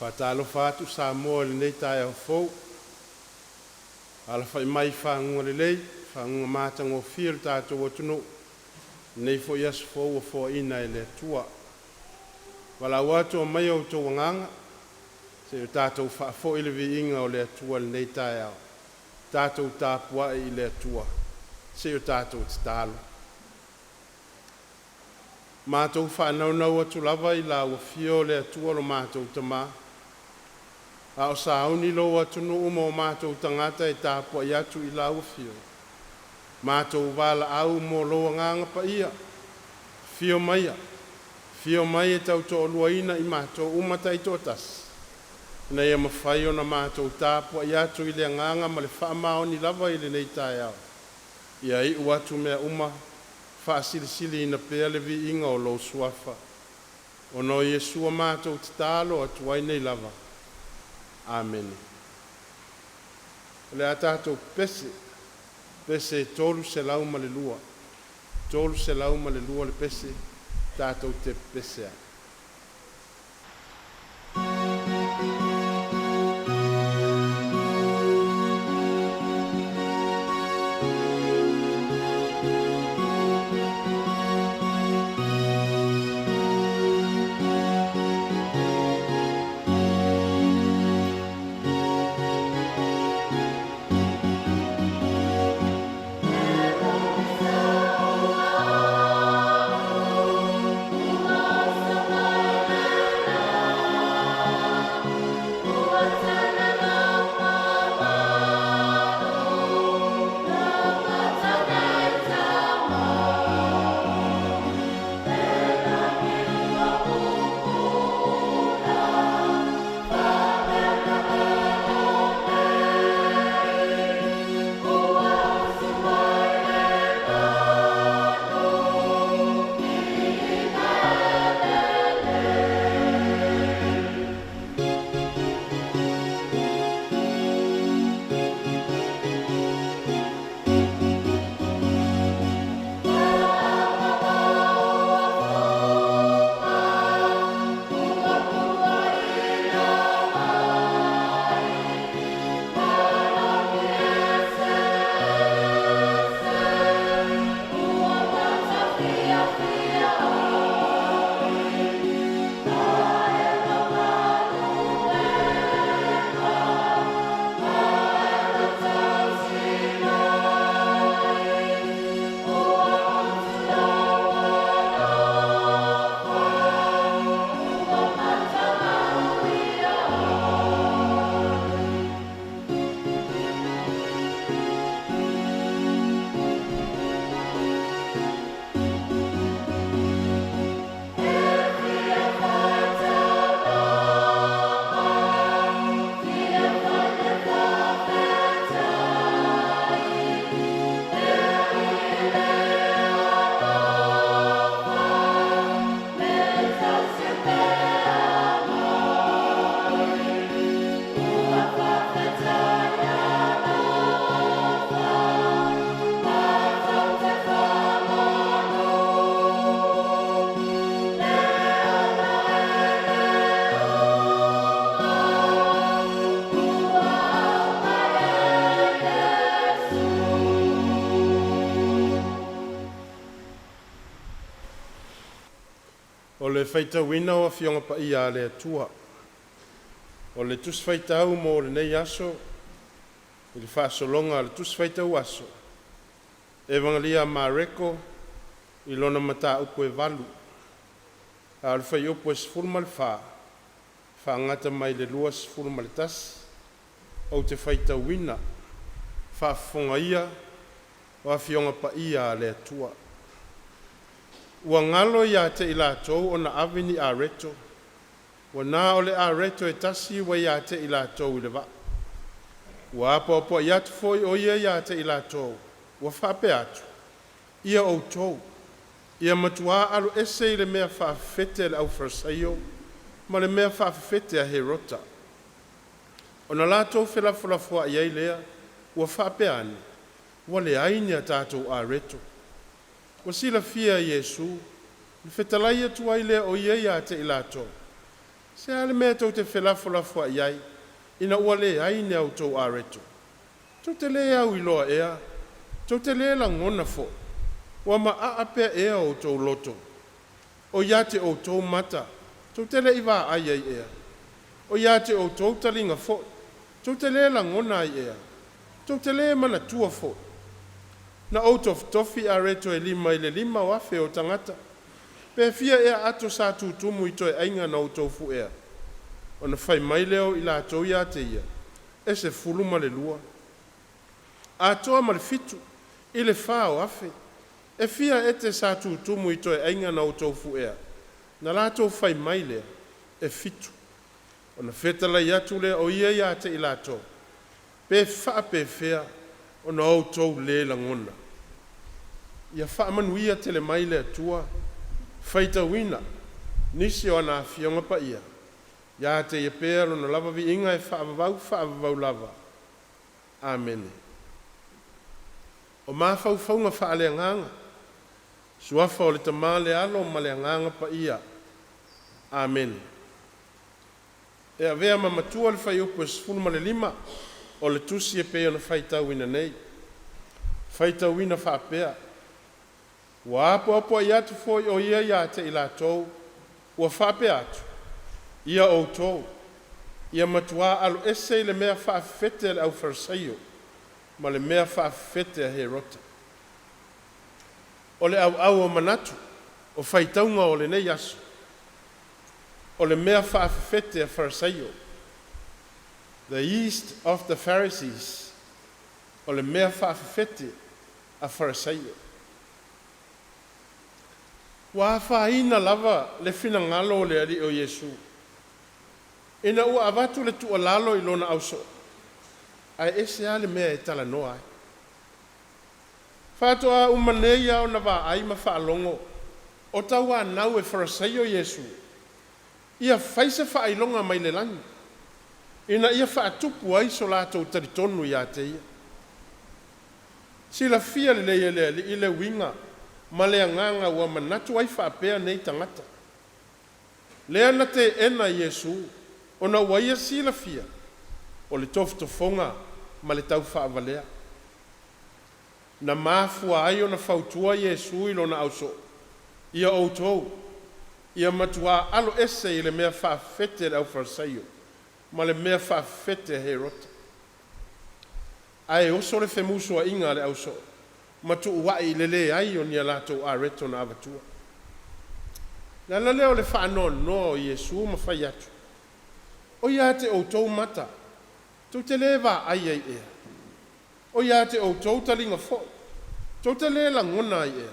Faatalofa atu Samoa i lenei taeao fou. Alafai mai i faguga lelei, faguga matagofie lo tatou atunuu, lenei foi aso fou ua foaina e le Atua. Valaau atu aumaia outou agaga se i o tatou faafoi le viiga o le Atua i lenei taeao. Tatou tapuai i le Atua se i o tatou tatalo. Matou faanaunau atu lava i lau Afio le Atua lo matou Tamā, a o sauni lou atunuu ma o matou tagata e tapuai atu i lau Afio, matou valaau mo lou Agaga Paia, afio maia, afio mai e tautoaluaina i matou uma taitoatasi, ina ia mafai ona matou tapuai atu i le agaga ma le faamaoni lava i lenei taeao, ia iu atu mea uma faasilisiliina pea le viiga o lou Suafa. Ona o Iesu matou tatalo atu ai nei lava. Amene. O le a tatou pepese, pese 302, 302 le pese tatou te pepese ai. O le faitauina o Afioga Paia a le Atua. O le Tusi Faitau mo lenei aso i le faasologa a le Tusi Faitau Aso, Evagelia a Mareko i lona mataupu e 8, a o le fuaiupu e 14 faagata mai le 21. Ou te faitauina. Faafofoga ia o Afioga Paia a le Atua. Ua galo ia te i latou ona ave ni areto. Ua na o le areto e tasi ua ia te i latou i le vaa. Ua apoapoai atu foi o ia ia te i latou, ua faapea atu, “Ia outou, ia matuā aloese i le mea faafefete a le aufarisaio ma le mea faafefete a Herota.” Ona latou felafolafoai ai lea, ua faapea ane, “Ua leai ni a tatou areto.” Ua silafia e Iesu, ona fetalai atu ai lea o ia ia te i latou, “Se a le mea tou te felafolafoai ai, ina ua leai ni a outou areto? Tou te le auiloa ea? Tou te le lagona foi? Ua maaa pea ea o outou loto? O ia te outou mata, tou te le i vaai ai ea? O ia te outou taliga foi, tou te le lagona ai ea? Tou te le manatua foi? Na ou tofitofi areto e lima i le 5,000 o tagata. Pe fia ea ato sa tutumu i toeaiga na outou fu'ea?” Ona fai mai lea o i latou ia te ia, “E 12.” Atoa ma le fitu i le 4,000. E fia ete sa tutumu i toeaiga na outou fu'ea?” Na latou fai mai lea, “E fitu.” Ona fetalai atu lea o ia ia te i latou, “Pe faapefea ona outou le lagona?” Ia faamanuia tele mai le Atua, faitauina nisi o ana Afioga Paia, ia te Ia pea Lona lava viiga e faavavau faavavau lava. Amene. O mafaufauga faaleagaga, Suafa o le Tama le Alo ma le Agaga Paia. Amene. E avea ma matua le fuaiupu e 15 o le Tusi e pei ona faitauina nei. Faitauina faapea, ua apoapoai atu foi o ia ia te i latou, ua faapea atu, “Ia outou, ia matua aloese i le mea faafefete a le aufarisaio ma le mea faafefete a Herota.” O le auau o manatu o faitauga o lenei aso, o le mea faafefete a Farisaio. The Yeast of the Pharisees. O le mea faafefete a Farisaio. Ua afaina lava le finagalo o le Alii o Iesu, ina ua avatu le tuualalo i lona ausoo, ae ese lava le mea e talanoa ai. Faatoa uma nei lava ona vaai ma faalogo o tauanau e Farisaio Iesu, ia fai se faailoga mai le lagi ina ia faatupu ai so latou talitonu ia te ia. Silafia lelei e le Alii le uiga ma le agaga ua manatu ai faapea nei tagata, lea na teena Iesu ona ua Ia silafia o le tofotofoga ma le taufaavalea. Na mafua ai ona fautua Iesu i lona ausoo, “Ia outou, ia matua aloese i le mea faafefete a le aufarisaio ma le mea faafefete a Herota.” Ae oso le femusuaiga a le ausoo ma tuuai i le leai o ni a latou areto na avatua. O le ala lea o le faanoanoa o Iesu ma fai atu, “O ia te outou mata, tou te le vaai ai ea? O ia te outou taliga foi, tou te le lagona ai ea?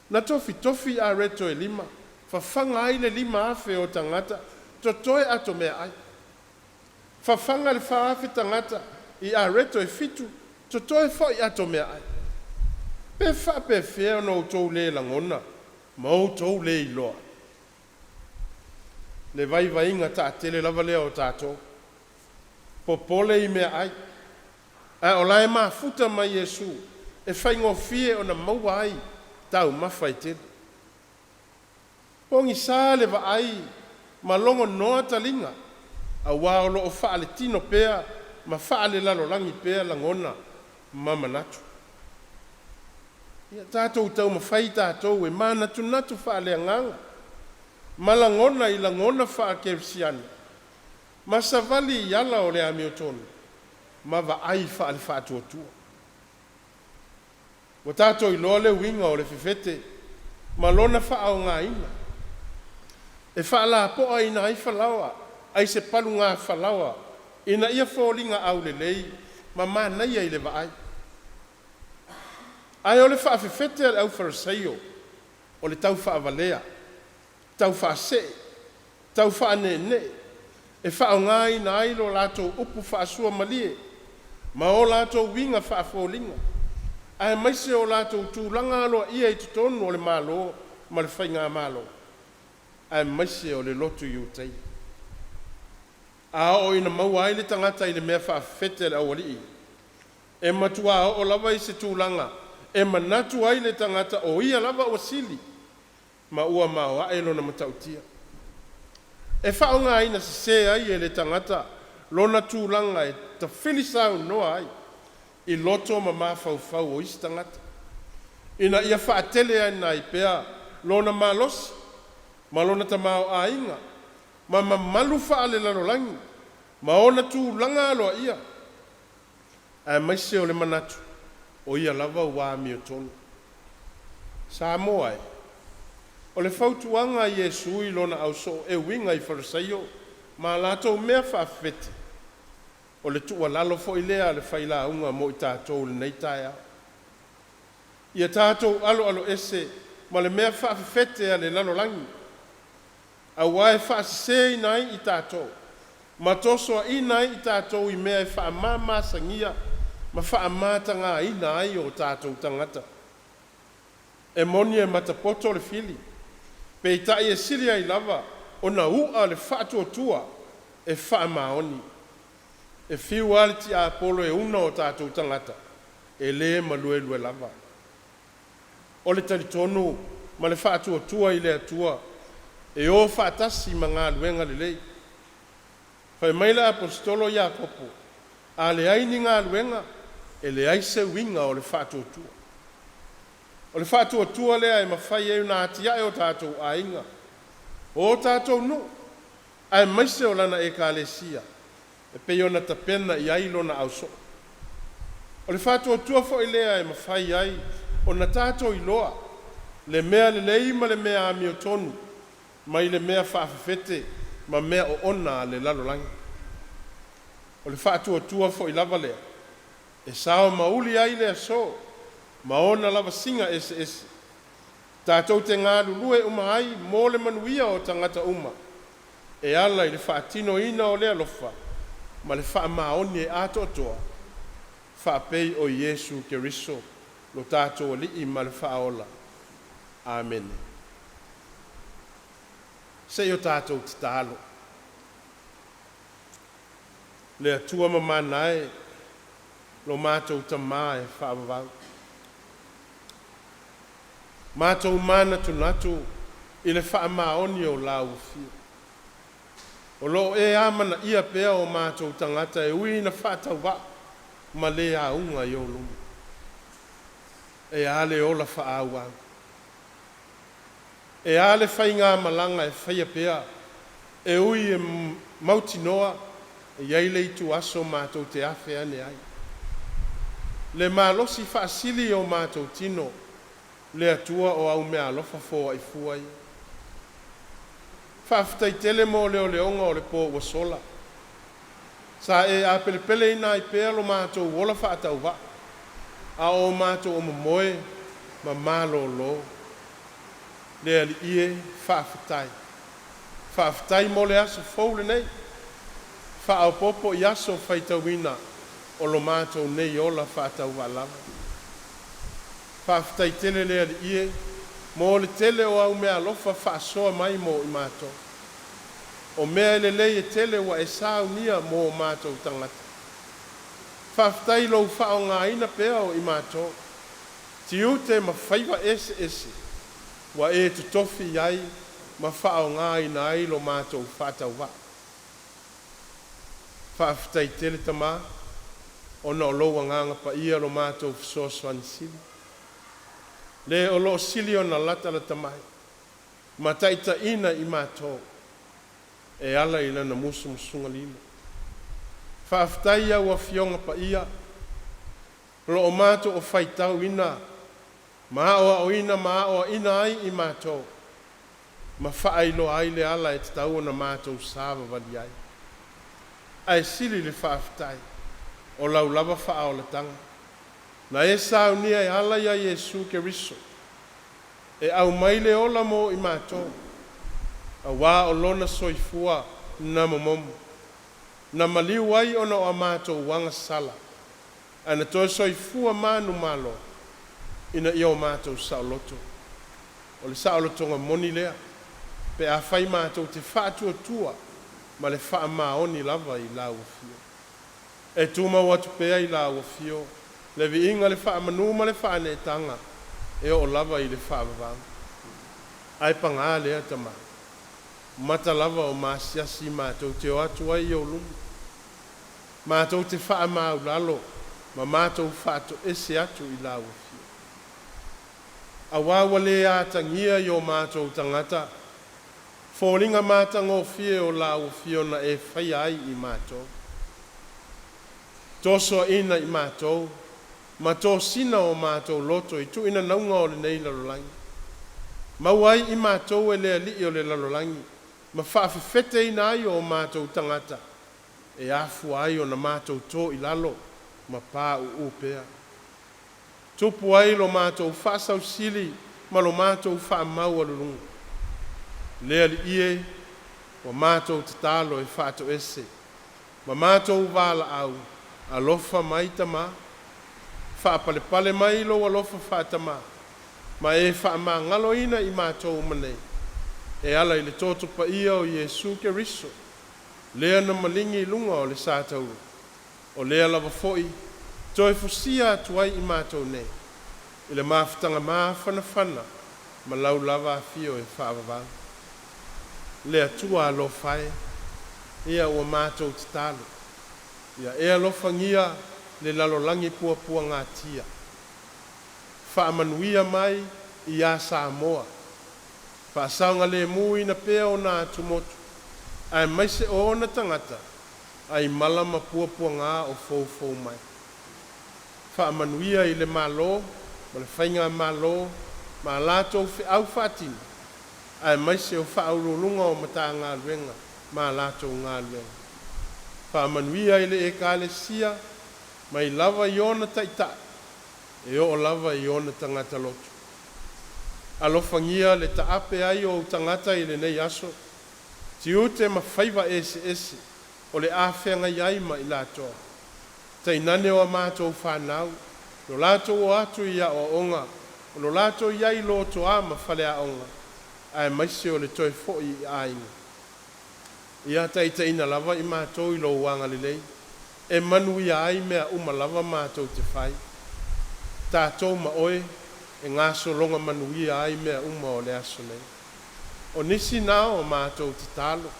Na tofitofi areto e lima, fafaga ai le 5,000 o tagata, totoe ato meaai. Fafaga le 4,000 tagata i areto e fitu, totoe foi ato meaai. Pe faapefea ona outou le lagona ma outou le iloa?” Le vaivaiga taatele lava lea o tatou, popole i meaai, a o la e mafuta mai Iesu e faigofie ona maua ai taumafa e tele. Pogisa le vaai ma logonoa taliga aua o lo o faaletino pea ma faalelalolagi pea lagona ma manatu. Ia tatou taumafai tatou e manatunatu faaleagaga ma lagona i lagona faakerisiano ma savali i ala o le amiotonu ma vaai faale-faatuatua. Ua tatou iloa le uiga o le fefete ma lona faaaogaina e faalapoaina ai falaoa ai se paluga falaoa ina ia foliga aulelei ma manaia i le vaai. Ae o le faafefete a le aufarisaio o le taufaavalea, taufaasee, tau faaneenee e faaaogaina ai lo latou upu faasuamalie ma o latou uiga faafoliga, aemaise o latou tulaga aloaia i totonu o le Malo ma le Faigamalo, aemaise o le Lotu Iutaia. A oo ina maua ai le tagata i le mea faafefete a le aualii, e matuā oo lava i se tulaga e manatu ai le tagata o ia lava ua sili ma ua maoae lona matautia. E faaaogaina sese ai e le tagata lona tulaga e tafili saunoa ai i loto ma mafaufau o isi tagata, ina ia faateleina ai pea lona malosi ma lona tamaoaiga ma mamalu faalelalolagi ma ona tulaga aloaia, aemaise o le manatu o ia lava ua amiotonu. Samoa e, o le fautuaga a Iesu i Lona ausoo e uiga i Farisaio ma a latou mea faafefete, o le tuualalo foi lea a le Failauga mo i tatou i lenei taeao. Ia tatou aloaloese ma le mea faafefete a le lalolagi, auā e faaseseina ai i tatou ma tosoaina ai i tatou i mea e faamamasagia ma faamatagaina ai o tatou tagata. E moni e matapoto le fili, peitai e sili ai lava ona u'a le faatuatua e faamaoni. E fiu lava le tiapolo e una o tatou tagata, e le maluelue lava. O le talitonu ma le faatuatua i le Atua e o faatasi ma galuega lelei. Fai mai le Aposetolo Iakopo, “A leai ni galuega, e leai se uiga o le faatuatua.” O le faatuatua lea e mafai ai ona atia'e o tatou aiga, o tatou nuu, aemaise o Lana Ekalesia e pei ona tapena i ai Lona ausoo. O le faatuatua foi lea e mafai ai ona tatou iloa le mea lelei ma le mea amiotonu mai le mea faafefete ma mea oona a le lalolagi. O le faatuatua foi lava lea e sao ma uli ai le aso ma ona lavasiga eseese, tatou te galulue uma ai mo le manuia o tagata uma e ala i le faatinoina o le alofa ma le faamaoni e atoatoa, faapei o Iesu Keriso lo tatou Alii ma le Faaola. Amene. Se i o tatou tatalo. Le Atua mamana e, lo matou Tama e faavavau, matou manatunatu i le faamaoni o Lau Afio. O lo o e amanaia pea o matou tagata e ui ina faatauvaa ma le auga i ou luma. E a le ola faaauau? E a le faigamalaga e faia pea e ui e mautinoa e i ai le ituaso matou te afe ane ai? Le malosi faasili i o matou tino, le Atua o au meaalofa foai fua ia. Faafetai tele mo leoleoga o le po ua sola, sa e apelepeleina ai pea lo matou ola faatauvaa a o matou o momoe ma malōlō. Le Alii e, faafetai. Faafetai mo le aso fou lenei, faaopoopo i aso faitauina o lo matou nei ola faatauvaa lava. Faafetai tele le Alii e mo le tele o au meaalofa faasoa mai mo i matou. O mea e lelei e tele ua e saunia mo o matou tagata. Faafetai i lou faaaogaina pea o i matou, tiute ma faiva eseese ua e totofi i ai ma faaaogaina ai lo matou faatauvaa. Faafetai tele Tama, ona o lou Agaga Paia lo matou fesoasoani sili, le o lo o sili ona latalata mai ma taitaiina i matou e ala i Lana musumusuga lilo. Faafetai i au Afioga Paia o lo o matou o faitauina ma aoaoina ma aoaina ai i matou ma faailoa ai le ala e tatau ona matou savavali ai. Ae sili le faafetai o lau lava faaolataga na e saunia e ala ia Iesu Keriso e aumai le ola mo i matou. Auā o Lona soifua na momomo, na maliu ai ona o a matou agasala, ae na toe soifua manumalo ina ia o matou saoloto. O le saolotoga moni lea, pe afai matou te faatuatua ma le faamaoni lava i Lau Afio. E tumau atu pea i Lau Afio le viiga, le faamanu ma le faaneetaga e oo lava i le faavavau. Ae pagā lea Tamā, mata lava o maasiasi matou te o atu ai i ou luma, matou te faamaualalo ma matou faatoese atu i Lau Afio. Auā ua le atagia i o matou tagata foliga matagofie o Lau Afio na e faia ai i matou, tosoaina i matou ma tosina o matou loto i tuuinanauga o lenei lalolagi, maua ai i matou e le alii o le lalolagi ma faafefeteina ai o matou tagata e afua ai ona matou to i lalo ma pauu pea. Tupu ai lo matou faasausili ma lo matou faamaualuluga. Le Alii e, ua matou tatalo e faatoese ma matou valaau, alofa mai Tamā, faapalepale mai lou alofa faatamā, ma e faamagaloina i matou uma nei, e ala i le toto paia o Iesu Keriso, lea na maligi i luga o le satauro, o lea lava foi toe fusia atu ai i matou nei, i le mafutaga mafanafana ma lau lava Afio e faavavau. Le Atua alofa e, ia ua matou tatalo, ia e alofagia le lalolagi puapuagatia, faamanuia mai ia Samoa, faasaogalēmū pea ona atumotu, aemaise o ona tagata ai mala ma puapuagā o foufou mai. Faamanuia i le Malo ma le Faigamalo ma a latou feau faatino, aemaise o Faauluuluga o Matagaluega ma a latou galuega. Faamanuia i le Ekalesia, mai lava i ona taitai e oo lava i ona tagata lotu. Alofagia le taape ai o ou tagata i lenei aso, tiute ma faiva eseese o le a feagai ai ma i latou, tainane o a matou fanau, lo latou o atu i aoaoga, o lo latou i ai i lotoa ma faleaoga, aemaise o le toe foi i aiga. Ia taitaiina lava i matou i lou agalelei, e manuia ai mea uma lava matou te fai. Tatou ma oe e gasologa manuia ai mea uma o le aso nei. O nisi na o matou tatalo,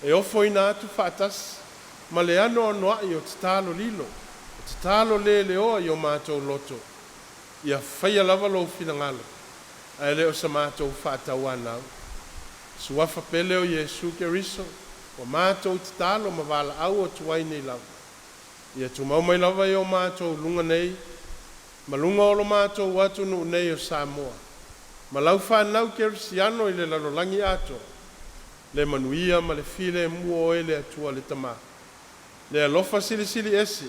e ofoina atu faatasi ma le anoanoai o tatalo lilo, o tatalo leleoa i o matou loto, ia faia lava lou finagalo, ae le o sa matou faatauanau. Suafa pele o Iesu Keriso, ua matou tatalo ma valaau atu ai nei lava. Ia tumau mai lava i o matou luga nei, ma luga o lo matou atunuu nei o Samoa, ma lau fanau kerisiano i le lalolagi atoa, le manuia ma le filemu o Oe le Atua le Tamā, le alofa silisili ese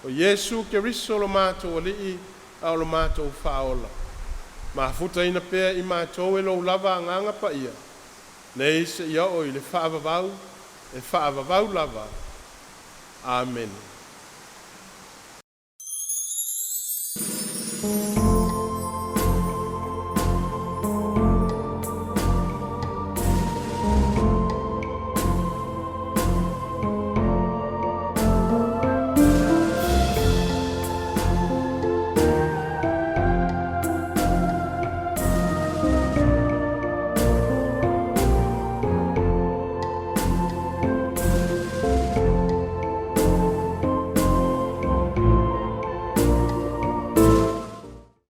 o Iesu Keriso lo matou Alii a o lo matou Faaola, mafutaina pea i matou e lou lava Agaga Paia, nei seia oo i le faavavau, e faavavau lava. Amene.